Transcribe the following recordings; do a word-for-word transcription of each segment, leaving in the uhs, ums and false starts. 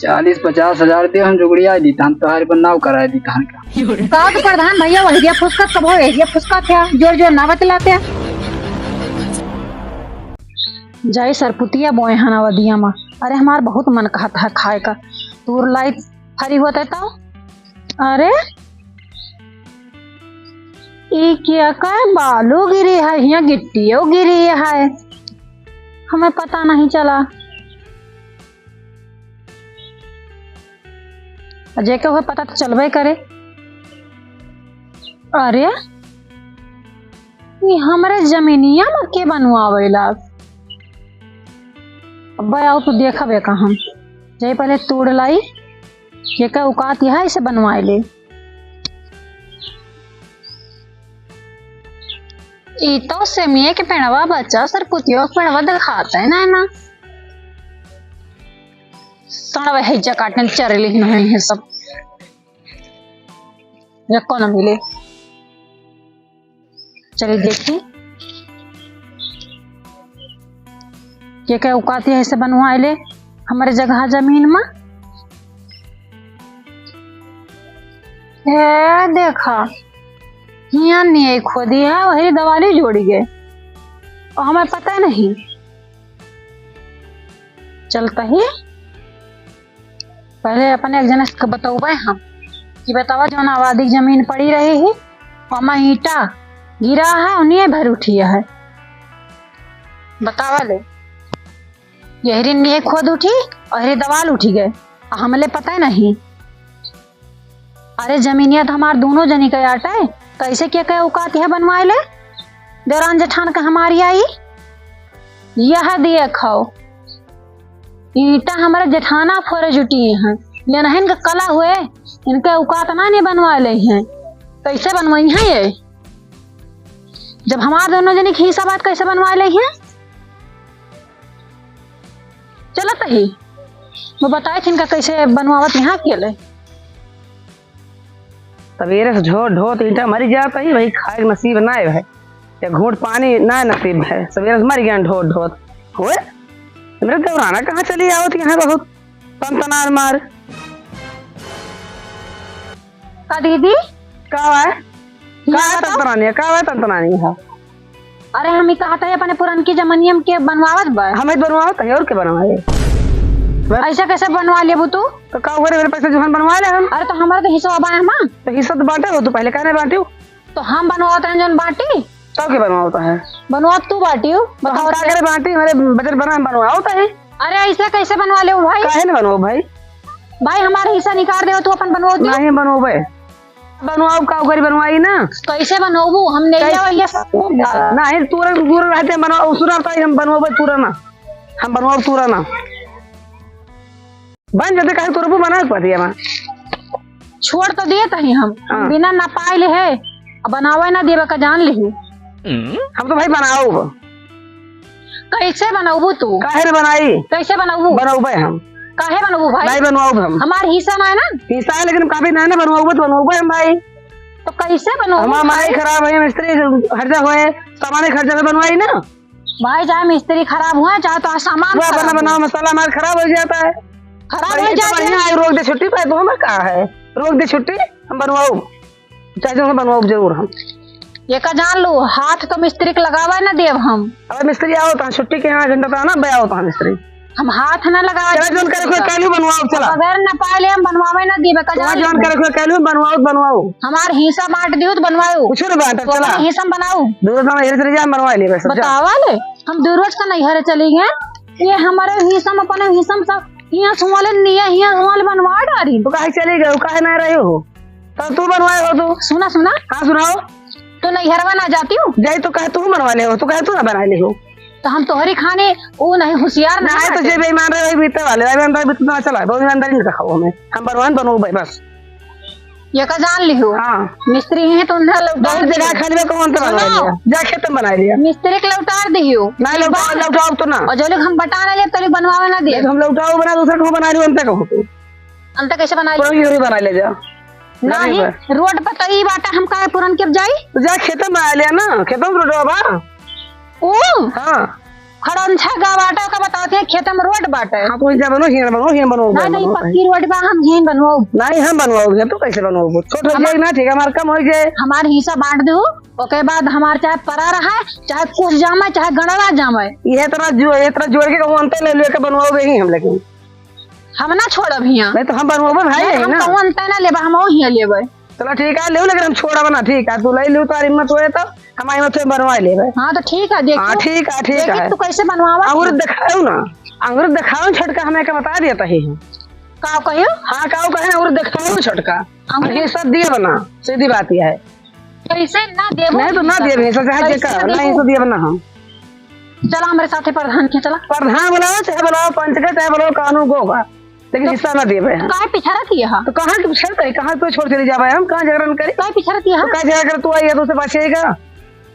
चालीस पचास हजार दियो, हम जुगड़िया दी तहन, तोहार पर नाव करा दी तहन का। का तो प्रधान भैया वही दिया फुसका, कब हो दिया फुसका क्या? जोर जोर ना बतलाते हैं। जाई सरपुतिया बोए हना वदिया मा। अरे हमार बहुत मन कहत है खाए का। तूर लाई फरी होते तो। अरे ई क्या का बालू गिरी है, हियाँ गिट्टियो गिरी है, हमें पता नहीं चला। आ जेके हुए पता तो चलबे करे। अरे, ई हमरे जमीनिया में के बनवावेला? अब्बे आओ तो देखबे का हम। जाई पहले तोड़ लाई, जेकर औकात यह है, इसे बनवाए ले। ई तो सेमिया के पेड़वा बच्चा, सरपुतियो के पेड़वा दिखाता है ना, ना। सड़वे है जा काटन चरेली नहीं है सब। यक्को न मिले। चलिए देखी, के के औकात है से बनवाए ले हमारे जगह जमीन में। हे देखा, हियाँ नहीं खोदी है, वही दवाली जोड़ी गए और हमें पता नहीं चलता ही। पहले अपने एक जने से बतौबे हम कि बतावा, जौन आबादी की जमीन पड़ी रही है, ओमा ईंटा गिरा है, उन्हीं भर उठी है। बतावा ले, यहरी नहीं खोद उठी और यहरी दवाल उठी गए, आ हमले पता नहीं। अरे, जमीनिया तो हमार दोनों जनी के आटे, कैसे के के औकात है बनवाए ले? देवरान जेठान का हमारी आई, यह दिए खाओ, ईंटा हमारे जेठाना फोरे जुटी हैं, लेनहिन का कला हुए, इनके औकात ना नहीं बनवा ले हैं, कैसे बनवाई हैं ये? जब हमार दोनों जनी के हिस्सा बात कैसे बनवा ले हैं? चलत ही, वो बताए थे इनका कैसे बनवावत यहाँ के ले। सवेरे से ढोत ढोत ईंटा मरी जात ही, वही खाए के नसीब ना है, या घूंट पानी ना नसीब है। सवेरे से मर गया ढोत ढोत। होए, मेरे देवराना कहाँ चली आवत यहाँ बहुत तनतनार मार। का दीदी? का है? का है तनतनानी है? का है तनतनानी है? अरे, हम ही कहत है, अपने पुरनकी जमनिया में के बनवावत बा? हम ही बनवावत है, और के बनवाए? बस। ऐसा कैसे बनवा लेबू तू? तो का करे, मेरे पैसे जोहन बनवा ले हम। अरे, तो हमारा तो हिस्सा बा, हम। तो हिस्सा तो बांटे हो तू पहले, काहे नहीं बांटियो? तो हम बनवावत हैं जोन बांटी। तो के बनवावत है? बनवावत तू बांटियो, तो हम बताओ का तो। करे बांटी, हमारे बजट बना, हम बनवावत है। अरे, ऐसे कैसे बनवा लेबू भाई? काहे नहीं बनवाओ भाई? भाई, हमारा हिस्सा निकाल दे, तू अपन बनवाओ तू। नहीं बनवाओ भाई। बनवाओ, का करी, बनवाई ना। कैसे बनवाबू? हम नहीं कैसे? आवैया सब। नहीं, तुरंत, तुरंत रहते हैं, बनवाओ, सुना तो हम बनवाबे तुरंत ना। हम बनवाओ तुरंत ना। बन जल्दी, काहे तुरंत बना के पड़ी है। छोड़ तो दिए तही हम। हाँ। बिना ना पाए ले है, अब बनावे ना देवे का जान लिही। हम तो भाई बनाओ। कैसे बनौबू तू? काहे न बनाई? कैसे बनौबू? बनौबे हम। काहे बनौबू भाई? नहीं बनौब हम। हमार हिस्सा ना है ना? हिस्सा है, लेकिन हम काफी ना है ना, बनौबे तो बनौबे हम भाई। तो कैसे बनौबू हमार भाई? मनाई खराब है, मिस्त्री खर्चा होए, सामान खर्चा होए, बनवाई ना। भाई, चाहे मिस्त्री खराब हुआ, चाहे तो सामान वो खराब बना हुआ। बनाओ, मसाला हमार खराब हो जाता है। खराब भाई, हो ये तो जाता बढ़िया है। है, रोक दे छुट्टी, भाई, तो हमें कहा है, रोक दे छुट्टी, हम बनवाओ। चाहे जो बनवाओ जरूर हम। ये का जान लो, हाथ तो मिस्त्री के लगावा न देव हम। अबे मिस्त्री आओ तो छुट्टी के यहाँ घंटा तो आना, बे आओ तो मिस्त्री। हम हाथ न लगावा चला, देव जोन करे कोई मिस्त्री का। कहलू बनवाओ, चला। बगैर न पाए ले हम बनवावे न देवे का तुम्हारा जान जोन लो। करे कोई कहलू बनवाओ, बनवाओ। हमार हिस्सा बांट दियो तो बनवाओ। कुछ नहीं बांट, तो चला। अपना हिस्सा में बनाओ। दूर तो हम हेरे चले जाए, हम बनवा लिए बस, जा। बतावा ले, हम दूर रोज का नहीं हरे चली गए। ये हमारे हिस्सा में, अपने हिस्सा में सब हियाँ सुवाले निया, हियाँ सुवाले बनवा डारी। तो काहे चली गए, काहे ना रहे हो? तो तू बनवाए हो तू? सुना, सुना। हाँ, सुनाओ। तो नैहरवा ना जाती हूँ? जाई तो कहे तू बनवा ले हो, तू कहे तू ना बना ले हो। तो हम तोहरी खाने, वो नहीं होशियार ना नहीं तो बाटे। जे बेईमान रहे, वही बीते वाले, ईमानदार बीते ना चला, बहुत ईमानदारी नहीं रखा हमें। हम बनवान बनो भाई बस। ये का जान लिहो। हाँ। मिस्त्री हैं तो उन्हें लौटा बहुत जगह दियो। खाली बा, कौन तो बनवा सुनो। लिया? जा खेत में बना लिया। मिस्त्री के लौटा दियो। ना लौटा, बा। लौटाओ तो ना। और जो लोग हम बटा ना जाए, तो लोग बनवावे ना दिए। नहीं तो हम लौटाओ बना, दूसरा को बना लियो, अंत कहो तो। अंत कैसे बना लियो? पुरानी जोड़ी बना ले जा। नहीं, नहीं बा। रोड पर तो ई बाटा हम काहे पुरन के जाई? तो जा खेत में बना लिया ना, खेत में रोड बा। ओ। हाँ। खड़ंजा का बाटे, ओका बतावत है, खेते में रोड बाटे। हाँ, तो हियाँ बनवाओ, हियाँ बनवाओ, हियाँ बनवाओ, नहीं, हियाँ नहीं, बनवाओ। पक्की रोड बा, हम हियाँ बनवाओ। नहीं, हम बनवाओ, हियाँ तो कैसे बनवाओ? छोट हो हम जाए ना, ठीक है, हमार कम हो जाए। हमार हिस्सा बांट दो, ओके बाद हमार चाहे परा रहा, चाहे कुछ जामे, चाहे गणरा जामे। ये इतना जो, इतना जोड़ के कहूँ अंतर ले लेके बनवाओ ही हम, लेकिन हम ना छोड़ब हियाँ। नहीं तो हम बनवाबे भाई नहीं, है हम ना। कहूँ अंतर ना लेबा, हम हियाँ लेबे। चलो ठीक है, लेव, लेकिन हम छोड़ब ना, ठीक है, तू ले लेव, तोर हिम्मत होए तो। हमारी मत से बनवा लेबे। हाँ, तो ठीक है, देखो। हाँ, ठीक है, ठीक देखी है। तू कैसे बनवावा? अंगूर दिखाओ ना, अंगूर दिखाओ छोटका, हमें का बता दिया तही है। का कहियो? हाँ, का कहे, अंगूर दिखाओ छोटका। अंगूर अरे, सब दिए बना, सीधी बात यह है। कैसे ना देबो? नहीं तो ना देबे, सब चाहे कैसे जेका, ना नहीं देबो? तो दिए बना हम। चला हमरे साथे प्रधान के, चला। प्रधान बुलाओ, चाहे बुलाओ पंच के, चाहे बुलाओ कानू को का। लेकिन तो हिस्सा ना देबे हम। काहे पिछड़त हिया? तो कहाँ के पिछड़त है? कहाँ पे छोड़ चली जाबे हम? कहाँ झगड़न करी? काहे पिछड़त हिया? तो का झगड़ा कर तू आई है तो उसे बचेगा?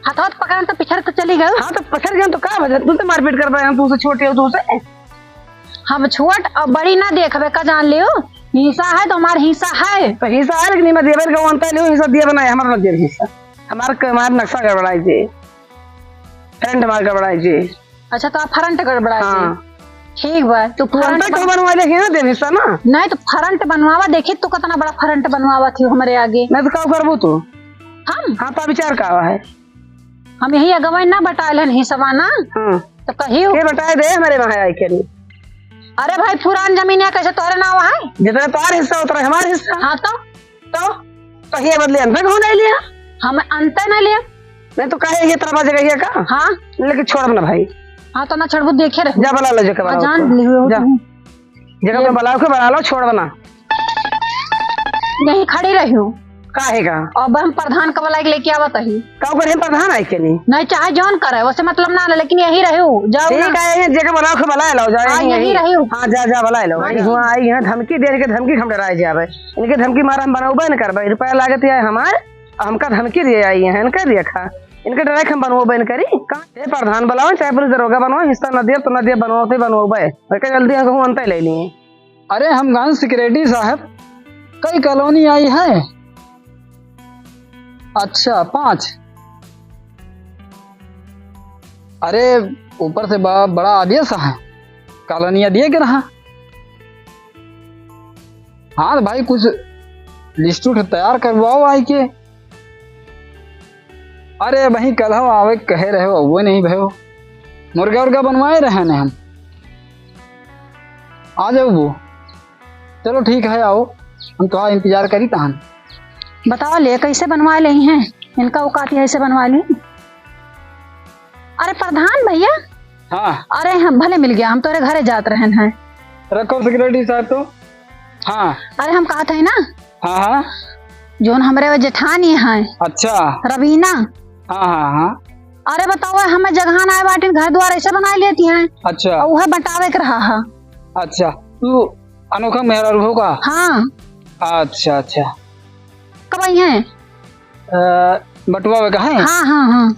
हथवा पकड़न तो पिछड़ तो चली गयो। हाँ तो पछड़ गयो तो का वजह? तू तो मारपीट करबे हम, तू से छोटे हो तू से। हम छोट और बड़ी ना देखबे का जान लियो। हिस्सा है तो हमार हिस्सा है। तो हिस्सा है लेकिन मैं देबे का अंतर लियो, हिस्सा दिए बनाए, हमारा ना दिए हिस्सा। हमार क-, हमार नक्शा गड़बड़ाई जे। फ्रंट हमार गड़बड़ाई जे। अच्छा, तो आप फ्रंट गड़बड़ाई जे। हाँ। ठीक बा, तो तू फ्रंट अंतर बन- क्यों बनवा ले, हियाँ दे हिस्सा ना? नहीं, तो फ्रंट बनवावा, देखी तू कितना बड़ा फ्रंट बनवावा थी हमरे आगे। नहीं तो का करबू तू? हम? हाँ, तो विचार का है? हम यही अगवाई ना बटाइल हन हिस्सा ना। हाँ। तो कहियो। के बटाए दे हमरे वहाँ आई के लिए। अरे भाई, पुरान जमीन है, कैसे तोहरे नाव है? जितना तोहार हिस्सा उतना हमार हिस्सा। हाँ तो? तो कहिए बदले अंतर कौन ले लिया? हम अंतर ना लिया। नहीं तो काहे ये तरफ आ जगह का? हाँ। लेकिन छोड़ब ना भाई। हाँ तो ना छोड़बू, देखे रहो। जा बुला लो जेके हाँ, बुलाओ जान के। लियो जा। तुम। जेके ये बुलाओ के बुला लो, छोड़ब ना। यहीं खड़ी रही हूँ। काहे का? अब हम प्रधान का बुला के लेके आवत ही। का ओकर हम प्रधान आए के नहीं? नहीं, चाहे जौन करे, वैसे मतलब ना, लेकिन यही रही हूँ। जाओ ठीक ना। है, ये जेके बुलाओ के बुला लो, जा हाँ, यहीं, यहीं यहीं। रही हूँ। हाँ, जा, जा बुला लो। हाँ, वही जा। हुआ आई है, धमकी दे के धमकी हम डराए जाबे। इनके धमकी मारा हम बनौबे न करबे, रुपया लागत है हमार। हमका धमकी दिए आई है, इनका दिया खा, इनके डराए के हम बनवाबे न करी। का? हे प्रधान बनाओ, चाहे पुलिस दरोगा बनाओ, हिस्सा न दिया तो न दिया, बनवाते बनवाबे। ओके, जल्दी हम कहूँ अंतर ले लिए। अरे, हम गाँव सेक्रेटरी साहब, कई कॉलोनी आई है। अच्छा, पाँच। अरे, ऊपर से बड़ा, बड़ा आदेश है, कॉलोनिया दिए के रहा। हाँ तो भाई, कुछ लिस्ट उस्ट तैयार करवाओ आई के। अरे भाई, कल हो आवे कहे रहे हो, वो नहीं भयो। मुर्गा उर्गा बनवाए रहे ने हम। आ जाओ वो। चलो ठीक है, आओ, हम तुम्हारा इंतजार करी तहन। बताओ ले, कैसे बनवा ले हैं? इनका औकात है, ऐसे बनवा ली। अरे प्रधान भैया, हाँ। अरे हम भले मिल गया, हम तोरे घरे जात रहन हैं। रखो सेक्रेटरी साहब तो। हाँ। अरे हम कहत है ना, हाँ, हाँ। जोन हमरे वो जेठानी हैं, अच्छा। रवीना। हाँ, हाँ, हाँ। अरे बताओ, हमें जगह ना आए बाटिन, घर द्वार ऐसे बनाए लेती हैं। अच्छा। और वह बटावे के रहा है। अच्छा, तू अनोखा मेहरारू हो का? हाँ। अच्छा, अच्छा। कब आई हैं? अ, बटुआवे का है? हाँ, हाँ, हाँ।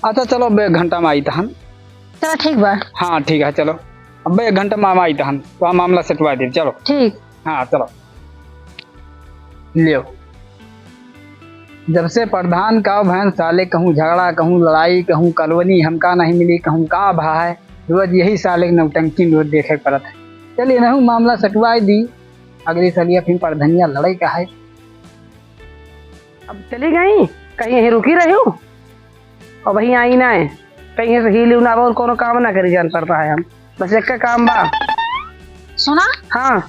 अच्छा, चलो, अब एक घंटा में आई तहन। चलो, ठीक बा। हाँ, ठीक है, चलो। अब एक घंटा में हम आई तहन, तो हम मामला सेटवा देब, चलो। ठीक। हाँ, चलो। लियो। जब से प्रधान का भैन साले कहूँ झगड़ा, कहूँ लड़ाई, कहूँ कॉलोनी हमका नहीं मिली, कहूँ का भा है, रोज यही साले के नौटंकी रोज देखे के पड़त है। चलिए, नहू मामला सटवाई दी, अगली सलिया फिर प्रधनिया लड़ाई का है। अब चली गई, कहीं यहीं रुकी रही हो? अब वहीं आई ना है, कहीं से हीली ना, और कोनो काम ना करी जान पड़ता है हम, बस एक का काम बा। सुना? हाँ।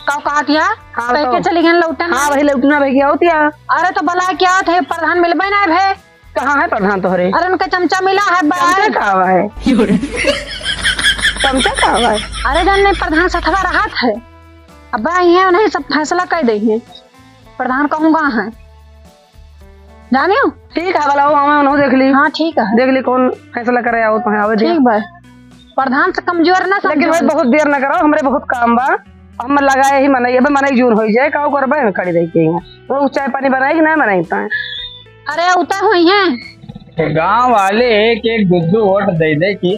का कहत या? हाँ, कह के बताओ। चली गई लौटन हाँ, नहीं? वही लौटना भैया होती है। अरे तो भला क्या थे, प्रधान मिलबे ना भे। कहाँ है प्रधान तोहरे? अरे उनका चमचा मिला है बाहर। चमचा का हुआ है? चमचा का हुआ है? अरे जान नहीं, प्रधान सथवा रहत है, अब ये उन्हें सब फैसला कर दे है। प्रधान कहूँगा है, जानियो? ठीक है, बुलाओ, हम उन्हों देख ली। हाँ, ठीक है। देख ली कौन फैसला करे आओ तो है, आवे दिया। ठीक बा। प्रधान से कमजोर ना लेकिन समझो। भाई बहुत देर ना करो, हमरे बहुत काम बा। हम लगाए ही मनई, अबे मनई जून होई जाए, काऊ करबे हम खड़ी रह के यहाँ। वो चाय पानी बनाई कि ना बनाई पाए? अरे उतर हुई हैं। तो गांव वाले एक एक दो दो वोट दे दे कि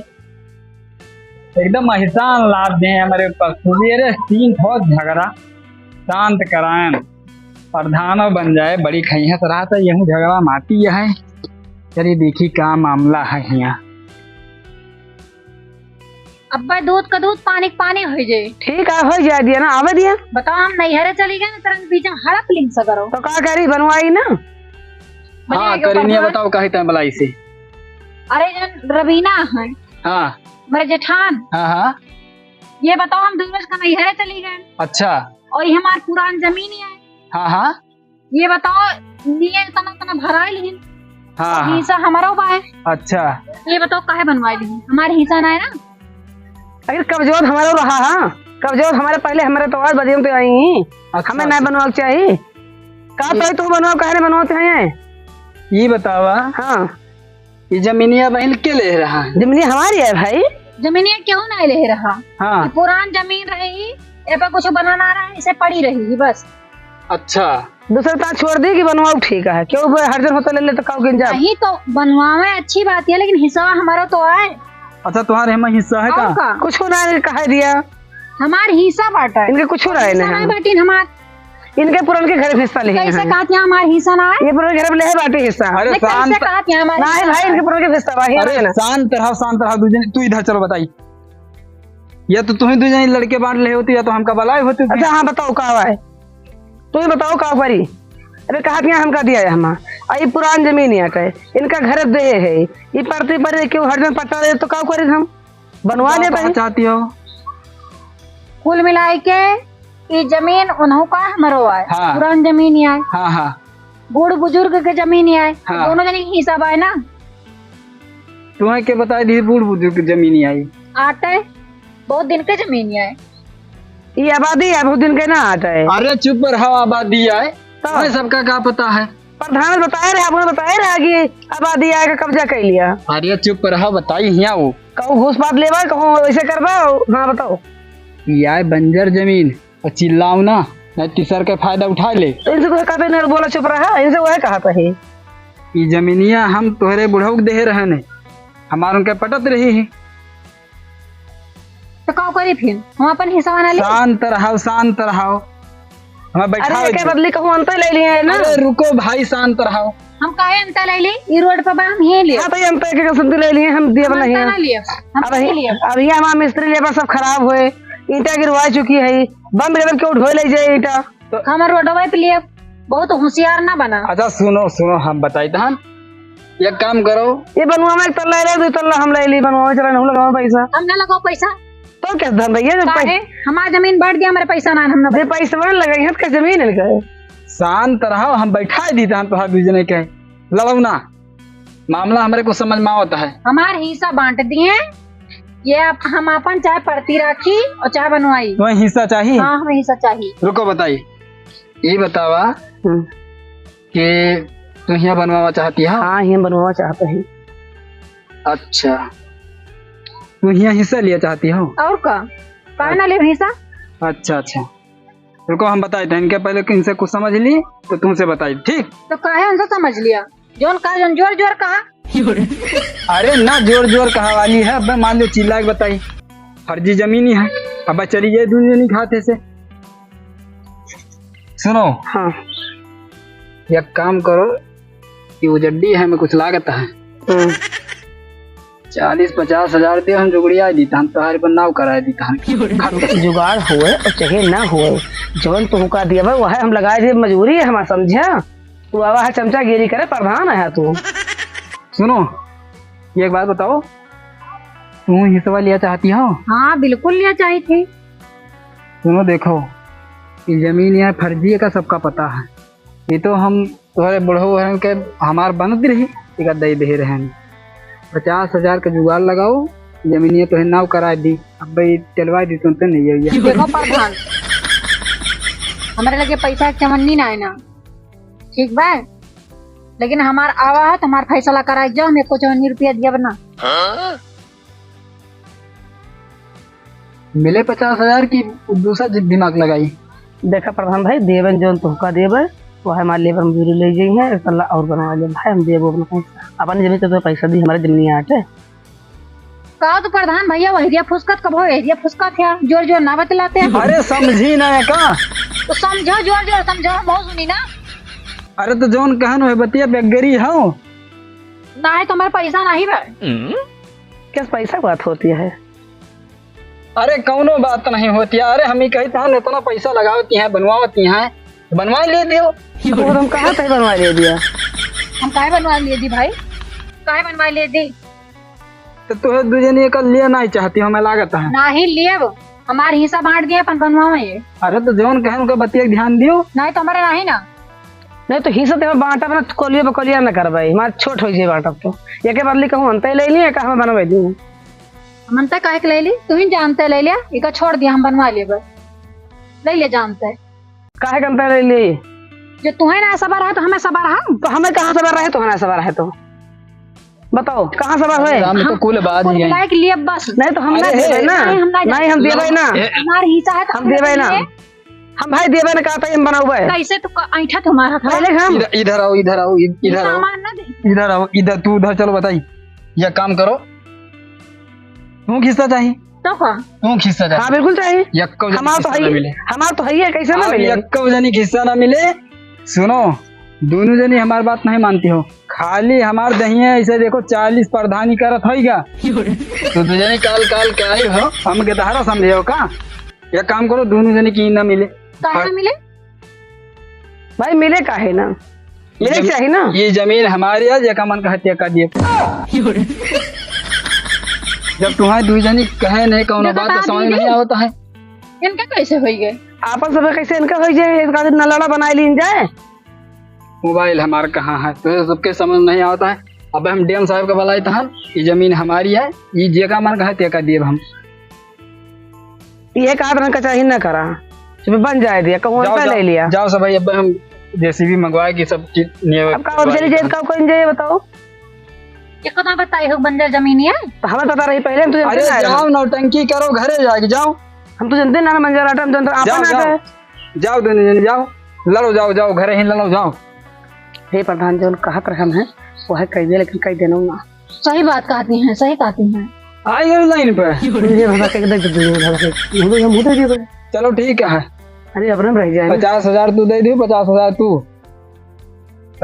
एकदम एहसान लाद दे हमारे ऊपर। सुनिए रे, तीन ठो झगड़ा शांत करायन, प्रधानो बन जाए, बड़ी खैहस रहा था, यहू झगड़ा माटी है। चलिए देखी का मामला है यहाँ। अब्बे दूध का दूध, पानी का पानी होइ जाए। ठीक है, होइ जाए दिया ना, आवे दिया। बताओ, हम नैहरे चली गए ना, तुरंत बीच में हड़प लिंग से करो। तो का करी, बनवाई ना? हाँ, करी नहीं, बताओ काहे टाइम बलाई से। अरे, जन रवीना है। हाँ। मेरे जेठान। हाँ, हाँ। ये बताओ, हम दो रोज का नैहरे चली गए। अच्छा। और ये हमार पुरान जमीन ही है। हाँ, हाँ। ये बताओ, लिए इतना, इतना भराइल ही। हाँ, हाँ। हिस्सा हमारो बा है। अच्छा। ये बताओ, काहे बनवाइल ही? हमारे हिस्सा ना है ना। अरे, कब्जोत हमारो रहा, हाँ। कब्जोत हमारे पहले, हमारे तो आज बजे में तो आई ही। अच्छा, हमें ना अच्छा। बनवाल चाहिए। का ये तो तू बनवाओ, काहे नहीं बनवाते हैं? ये बतावा। हाँ। ये जमीनिया बहन के ले रहा है? जमीनिया हमारी है भाई। जमीनिया क्यों ना ले रहा? हाँ। ये पुरान जमीन रही, ए पर कुछ बनाना रहा, इसे पड़ी रही बस। अच्छा। दूसरे तार छोड़ दी कि बनवाओ ठीक है, क्यों वो हर जन होता ले ले तो काऊ गिन जा। नहीं तो बनवावे अच्छी बात है, लेकिन हिस्सा हमारा तो आए। अच्छा, तुम्हारे हमें हिस्सा है और का? का? कुछ ना कहा दिया। हमार हिस्सा बाटा है। इनके कुछ ना है हिस्सा ना। ना बाटी हमार। इनके पुरनके घर में हिस्सा ले कैसे हैं। कहत यहाँ हमार हिस्सा ना है? ये पुरनके घर में ले है बाटे हिस्सा। अरे नहीं, शांत। कैसे कहत यहाँ हमार ना है हिस्सा भाई, ना है? इनके पुरनके हिस्सा बा, अरे है ना? शांत रहो, शांत रहो, दू जन, तू इधर चलो बताई। या तो तुम्हें दू जन लड़के बांट ले होती, या तो हमका बलाए होती। अच्छा, हाँ, बताओ का हुआ है, तू ही बताओ का करी। अरे कहत यहाँ हमका दिया है हमार, आ ये पुरान जमीन यहाँ का है, इनका घर दे है, ये पड़ती पर क्यों हर जन पट्टा दे तो का करी हम? बनवा बताओ, लेते कहाँ हैं। चाहती हो? कुल मिलाए के ई जमीन उन्हों का हमरो आए, हाँ। पुरान जमीन ही आए, हाँ, हाँ। बूढ़ बुजुर्ग के जमीन ही आए, हाँ। दोनों जने के हिसाब आए ना। तुम्हें के बताई दी बूढ़ बुजुर्ग के जमीन ही आई? आटे, बहुत दिन के जमीन ही आए। ई आबादी है, बहुत दिन के ना आटे। अरे चुप रहो, आबादी आए। तो? तुम्हें सबका का पता है? प्रधान बताए रहे, आपने बताए रहे कि आबादी आए का कब्जा कर लिया। अरे चुप रहो, बताई हिया वो। कहूँ घूस पात लेबा, कहूँ ऐसे करबा, हाँ बताओ। ई आए बंजर जमीन, और चिल्लाओ ना, नहीं तीसर के फायदा उठा ले। तो इनसे तो कहते नहीं, बोला चुप रहा, इनसे वह कहता है। ई जमीनिया हम तोहरे बुढ़ऊ के देहे रहने, हमार उनके पटत रही है। तो का करी फिर? हम अपन हिस्सा ना ले? शांत रहो, शांत रहो। हमें बैठा अरे, के बदली कहूँ अंतर ले लिए है ना? अरे, रुको भाई, शांत रहो। हम काहे अंतर ले ली? ई रोड पर बा, हम ही लिए। हाँ, तो ये अंतर के कसम ले लिए, हम दिए हम नहीं अंतर है। ना लिए, हम अब नहीं ही, लिए। अब ये हमारा मिस्त्री लेबर सब खराब हुए, ईंटा गिरवा चुकी है, बम लेबर क्यों ढोए ले जाए ईंटा? तो हमार रोडवे पे लिए बहुत होशियार ना बना। अच्छा, सुनो, सुनो, हम बताई तहन। एक काम करो। ये बनवावे एक तल्ला ले, दो तल्ला हम ले ली, बनवावे चला, नहीं लगाओ पैसा। हम ना लगाओ पैसा। तो क्या धन भैया, जब काहे? पै- हमार जमीन बांट दिया, हमारे पैसा ना, हम ना दे, पैसा ना लगाई, हत का जमीन है इनका है। शांत रहो, हम बैठा दी तहन तोहार दू जने के। लड़ाओ ना, मामला हमरे को समझ में आवत है। हमार हिस्सा बांट दिए, ये आप, हम अपन चाहे परती राखी और चाहे बनवाई। तुम्हें हिस्सा चाहिए? हाँ, हमें हिस्सा चाहिए। रुको बताई, ये बतावा हम्म। कि तू हियाँ बनवावा चाहती हो? हाँ, हियाँ बनवावा चाहते हैं। अच्छा, तू हियाँ हिस्सा लिया चाहती हो? और का, काहे ना ले हिस्सा? अच्छा, अच्छा, रुको हम बताई थे इनके, पहले इनसे कुछ समझ ली तो तुमसे बताई, ठीक? तो काहे उनसे समझ लिया? जौन कहा, जौन जोर जोर कहा। अरे ना, जोर जोर कहा वाली है। अब मान लो चिल्ला के बताई, फर्जी जमीन ही है। अब चली जाए दुनिया नहीं खाते से। सुनो, हाँ। एक काम करो कि वो जड्डी है, में कुछ लागत है। हम्म। चालीस पचास हजार दे, हम जुगड़िया दी, हम तोहार पर नाव करा दी, हम जुगाड़ होए और चाहे ना होए, जौन तुमका दिया भाई, वह हम लगाए दे, मजबूरी है हमार, समझा? तू आवा है चमचागिरी करे, प्रधान है तू। सुनो, ये एक बात बताओ, तुम हिस्सा लिया चाहती हो? हाँ, बिल्कुल लिया चाहती थी। सुनो, देखो, ये जमीन यहाँ फर्जी है का सबका पता है। ये तो हम तोहरे बुढ़ऊ हरन के हमार बनत रही, एक दे दे रहन। पचास हजार के जुगाड़ लगाओ, जमीनिया तोहे नाव करा दी। अब भाई चलवा दी तुमसे नहीं है ये। देखो प्रधान, हमारे लगे पैसा के चवन्नी ना है ना, ठीक बा, लेकिन हमार आवा है तो हमार फैसला कराए जाओ, हम एको चवन्नी रुपया दिया बना। मिले पचास हजार की दूसरा दि-, दिमाग लगाई। देखा प्रधान भाई, देवन जौन तुहका देवे, वह हमार लेबर मजूरी ले गई है, एक तल्ला और बनवा ले भाई, हम देबो अपना पैसा। अपन जमीन तो पैसा दी, हमारे जमीन आटे। का तो प्रधान भैया, वह एरिया फुसकत कब हो, एरिया फुसकत है, जोर जोर ना बतलाते हैं। अरे समझी ना है का? तो समझो, जोर जोर समझो, हम बहुत सुनी ना। अरे तो जौन कहन वह बतिया बेगरी हो। ना है तो हमारे पैसा नहीं बा। कैसे पैसा की बात होती है? अरे कौनो बात नहीं होती है। अरे हम ही कही तहन इतना पैसा लगावती हैं, बनवावती हैं, बनवा ले दियो। तो हम कहा तही बनवा ले दिया। हम काहे बनवा लिए दी भाई? काहे बनवा लिए दी? तो तुहे दू जनी एक लिए नहीं चाहती हो, हमें लागत है। नहीं लिए, हमार हिस्सा बांट दिया, अपन बनवावे ये। अरे तो जौन कहे उनका बतिया के ध्यान दियो। नहीं तो हमारे नहीं ना। नहीं तो हिस्सा तो हम बांटब ना, कोलिया बकोलिया ना करबे, हमार छोट हो जाए बांटब तो। एके बदली कहूँ अंते ले लिए, का हमें बनवे दी। हम अंते काहे के ले ली? तू ही जानते ले लिया, इका छोड़ दिया, हम बनवा लेबे। ले ले जानते। काहे के अंते ले ली? जो तुहे ना सबर है तो हमें सबर है। तो हमें कहाँ सबर रहे, तो हमें सबर है तो बताओ, कहाँ सबर है? हम तो कुल बात कुल ही है। मिलाए के लिए बस। नहीं तो हम ना अरे, देबे ना। नहीं, हम ना नहीं, हम देबे ना। हमार हिस्सा है तो हम हमें देबे ना। लिए। हम भाई देबे ना, कहता हम बनावे। कैसे तू क-, ऐंठा तुम्हारा था? पहले हम इधर, इधर आओ, इधर आओ, इ-, ये इधर आओ। सामान ना दे। इधर आओ, इधर, तू उधर चलो बताई। या काम करो, तू हिस्सा चाही। तो का? तू हिस्सा चाही। हाँ, बिल्कुल चाही। यक्को जनी हमार तो हिस्सा है ना ही, मिले। हमार तो है ही है, कैसे ना अब मिले? यक्को जनी हिस्सा ना मिले। सुनो, दोनों जनी हमार बात नहीं मानती हो, खाली हमार दहिया ऐसे देखो, चालीस प्रधानी करत होइगा। तो दू जनी काल काल के आई हो, हम के तहरा समझे हो का? एक काम करो, दोनों जनी की ना मिले। काहे ना मिले? भाई, मिले काहे ना? मिले ये जम-, चाही ना। ये जमीन हमारी है, जेका मन कहे तेका दिए। जब तुम्हारे दू जनी कहे नहीं, कौनो बात समझ नहीं आवता है। इनका कैसे होई गए? आपन सब कैसे इनका होई जाए? इनका दिन नलड़ा बनाए लीन जाए। मोबाइल हमार कहाँ है, तो सबके समझ नहीं आवता है। अब हम डीएम साहब का बुलाए तहन, ये जमीन हमारी है, ये जेका मन कहे तेका दिए हम। ये का तरह का चाही ना करा, जब बन जाए दिया, कहूँ जाओ, उनका जाओ, ले लिया। जाओ सब भाई, अब हम जेसीबी मंगवाए कि सब चीज निये अब का, अब चली जाए, का कोई जाए बताओ? ये कतना बताई हो बंजर जमीन है? तो हमें पता रही पहले, हम तुझे अरे ना आए जाओ, हैं। नौटंकी करो, घरे जाके जाओ। हम तो जनते ना, ना बंजर आटा, हम जनते जाओ, आपन आटा जाओ। है। जाओ दोनों जन जाओ, लड़ो, जाओ, जाओ, घरे ही लड़ो, जाओ। हे प्रधान, जौन कहत रहन है, वह कह दे, लेकिन कह देना ना। सही बात कहती हैं, सही कहती हैं। आ गए लाइन पे। ये भला के देख, ये भला के, हम लोग हम उधर ही गए। चलो ठीक है। अरे, अपने में रह जाए ना। पचास हजार तू दे दियो, पचास हजार तू।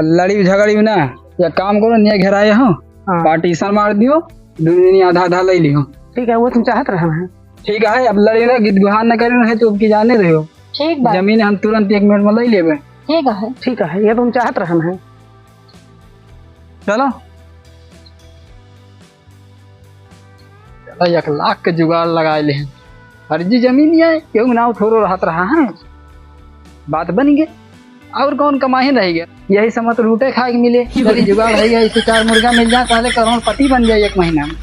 लड़ी झगड़ी में ना, या काम करो, निये घेराए हो, हाँ। पार्टीशन मार दियो, दोनों जनी आधा आधा ले लियो। ठीक है, वो तुम चाहत रहन है। ठीक है, अब लड़ी ना, गीत गुहार ना करी ना, तो अब की जाने रहो। ठीक बा। जमीन हम तुरंत एक मिनट में ले लेबे। ठीक है। ठीक है, ये तो हम चाहत रहन है। चलो। चलो, एक लाख के जुगाड़ लगा ले हैं। फर्जी जमीन ये, केहू नाव थोड़ो रहत रहा है। बात बन गए। और कौन कमाही रह गया? यही समय तो लूटे खाए के मिले। चली जुगाड़ है, इसे चार मुर्गा मिल जाए, पहले करोड़पति बन जाए एक महीना में।